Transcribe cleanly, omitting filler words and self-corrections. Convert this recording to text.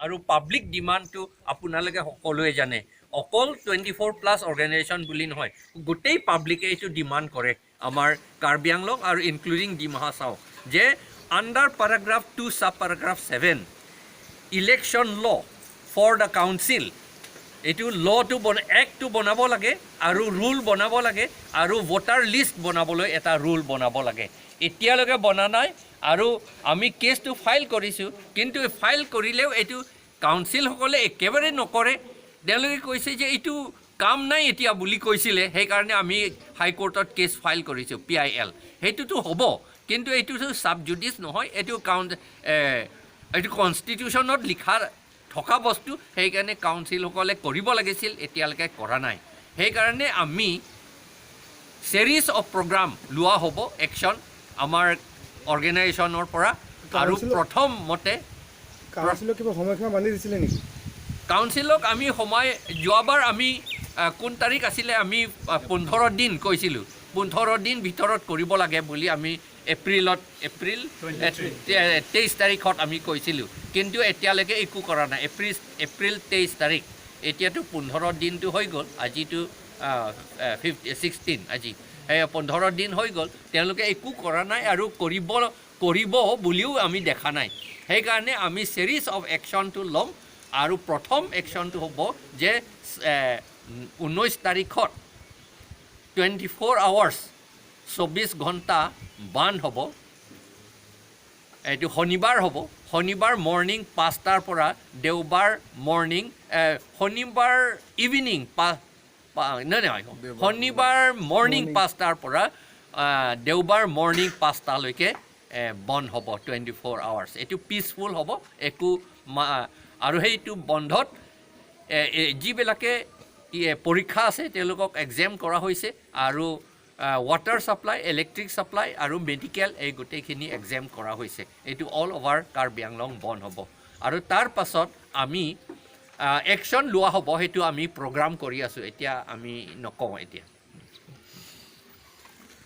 আৰু পাব্লিক ডিমাণ্ডটো আপোনালোকে সকলোৱে জানে। অকল 24 প্লাছ অৰ্গেনাইজেশ্যন বুলি নহয়, গোটেই পাব্লিকে এইটো ডিমাণ্ড কৰে আমাৰ কাৰ্বি আংলং আৰু ইনক্লুডিং ডিমা হাছাও যে under paragraph 2 sub paragraph 7 election law for the council, এইটো ল'টো এক্টটো বনাব লাগে আৰু ৰুল বনাব লাগে আৰু ভোটাৰ লিষ্ট বনাবলৈ এটা ৰুল বনাব লাগে। এতিয়ালৈকে বনা নাই আৰু আমি কেছটো ফাইল কৰিছোঁ। কিন্তু ফাইল কৰিলেও এইটো কাউন্সিলসকলে একেবাৰে নকৰে। তেওঁলোকে কৈছে যে এইটো কাম নাই এতিয়া বুলি কৈছিলে। সেইকাৰণে আমি হাইকোৰ্টত কেছ ফাইল কৰিছোঁ, পিআইএল। সেইটোতো হ'ব, কিন্তু এইটোতো চাব জুডিচ নহয়। এইটো কনষ্টিটিউশ্যনত লিখা থকা বস্তু। সেইকাৰণে কাউন্সিলসকলে কৰিব লাগিছিল, এতিয়ালৈকে কৰা নাই। সেইকাৰণে আমি ছেৰিজ অফ প্ৰগ্ৰাম লোৱা হ'ব, একশ্যন আমাৰ অৰ্গেনাইজেশ্যনৰ পৰা আৰু প্ৰথমতে কাউন্সিলক কিবা সময়সীমা বান্ধি দিছিলে নেকি? কাউন্সিলক আমি সময় যোৱাবাৰ আমি কোন তাৰিখ আছিলে, আমি 15 দিন কৈছিলোঁ। 15 দিন ভিতৰত কৰিব লাগে বুলি আমি এপ্ৰিলত, এপ্ৰিল 23 তাৰিখত আমি কৈছিলোঁ। কিন্তু এতিয়ালৈকে একো কৰা নাই। এপ্ৰিল 23 তাৰিখ, এতিয়াতো 15 দিনটো হৈ গ'ল। আজিতো 16 আজি, সেই 15 দিন হৈ গ'ল। তেওঁলোকে একো কৰা নাই আৰু কৰিব কৰিব বুলিও আমি দেখা নাই। সেইকাৰণে আমি ছেৰিজ অফ একশ্যনটো ল'ম আৰু প্ৰথম একশ্যনটো হ'ব যে 19 তাৰিখত 24 আৱাৰ্ছ, 24 ঘণ্টা বান্ধ হ'ব। এইটো শনিবাৰ হ'ব। শনিবাৰ মৰ্ণিং 5টাৰ পৰা দেওবাৰ মৰ্ণিং, শনিবাৰ ইভিনিং নহয় নহয়, শনিবাৰ মৰ্ণিং 5টাৰ পৰা দেওবাৰ মৰ্ণিং 5টালৈকে বন্ধ হ'ব, 24 আৱাৰ্ছ। এইটো পিচফুল হ'ব, একো আৰু সেইটো বন্ধত এ, এ, যিবিলাকে পৰীক্ষা আছে, তেওঁলোকক এক্সাম কৰা হৈছে আৰু ৱাটাৰ ছাপ্লাই, ইলেক্ট্ৰিক ছাপ্লাই আৰু মেডিকেল, এই গোটেইখিনি এক্সাম কৰা হৈছে। এইটো অল অভাৰ কাৰ্বি আংলং বন্ধ হ'ব আৰু তাৰ পাছত আমি একশ্যন লোৱা হ'ব। সেইটো আমি প্ৰগ্ৰাম কৰি আছোঁ, এতিয়া আমি নকওঁ এতিয়া।